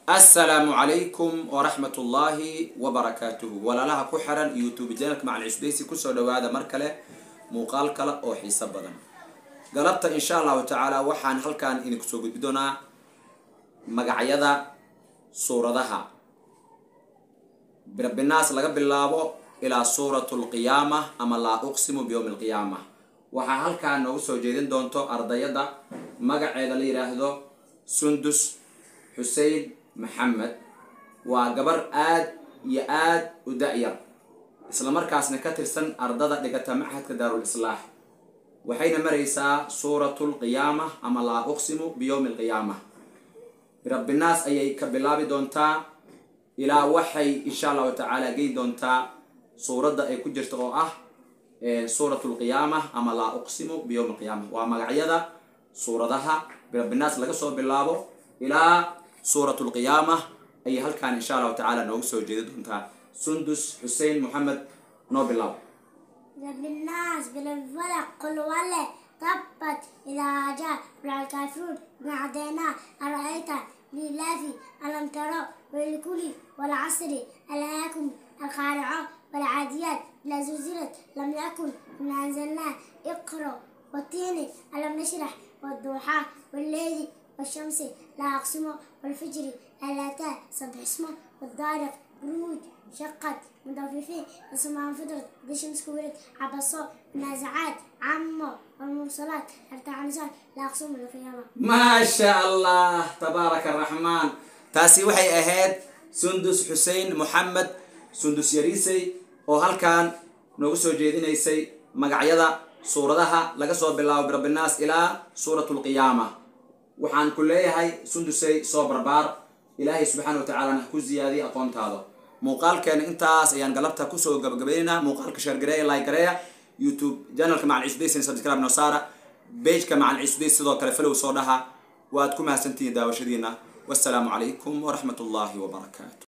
Assalaamu calaykum waraxmat ullaahi wabarakaatuhu. Walaalaha ku xiran YouTube channelka Macalin Cusdaysi, kusoo dhawaada mar kale muuqaal kale oo xiiso badan. Galabta, insha Allahu tacaala, waxaan halkan idinku soo gudbi doonaa magacyada suuradaha Birabbinaas laga bilaabo ilaa Suurat Alqiyaama ama Laa Uqsimu Biyowmi Alqiyaama. Waxaa halkaan noogu soo jeedin doonto ardayada magaceeda la yidhaahdo Sundus Xusein Maxamed. Waa gabar aad iyo aad u da-yar, islamarkaasna ka tirsan ardada dhigata Machadka Daarul Islaax. Waxayna maraysaa Suuratu Lqiyaama ama Laa Uqsimu Biyowmi Alqiyaama. Birabbinaas ayay ka bilaabi doontaa ilaa waxay, insha Allahu tacaala, geyn doontaa suuradda ay ku jirta oo ah Suurat Lqiyaama ama Laa Uqsimu Biyowmi Alqiyaama. Waa magacyada suuradaha Birabbinaas laga soo bilaabo ilaa Suurat Lqiyaama ayay halkaan, insha Allahu tacaala, noogu soo jeedi doontaa. Sundus Xuseen Moxamed, noo bilaab. رب الناس، بالفلق، قل ولا، تبت، إذا جاء الكافرون، ما عدينا، أرأيت، لإلاف، ألم ترى، ولكل، والعصر، ألهاكم، القارعة، والعاديات، لا زلزلت، لم يكن من أنزلناه، اقرأ، والتين، ألم نشرح، والضحى، والليل، والشمس، لا أقسم، والفجر، ألا سبح اسمه، والطارق، بروج، شقت، مطففين، السماء انفطرت، الشمس كورت، عبس، النازعات، عم، والمرسلات، ارتع نساء، لا أقسم بالقيامة. Maa sha Allah, tabaaraka Araxmaan. Taasi waxay ahayd Sundus Xuseen Moxamed, Sundus Yariisey, oo halkan noogu soo jeedinaysay magacyada suuradaha laga soo bilaabo Birabbinaas ilaa Suurat Lqiyaama. Waxaan ku leeyahay, Sundusay, soo barbaar, Ilaahay subxaana wa tacaalana ha ku ziyaadiya aqoontaada. Muuqaalkeena intaas ayaan galabta kusoo gabagabaynaynaa. Muuqaalka share gareeya, like gareeya, YouTube channelka Macalin Cisudaysin subscribe noo saara, pageka Macalin Cisudaysi sidoo kale follow soo dhaha. Waad ku mahadsantihiin daawashadiina. Wassalaamu calaykum waraxmat ullaahi wabarakaatu.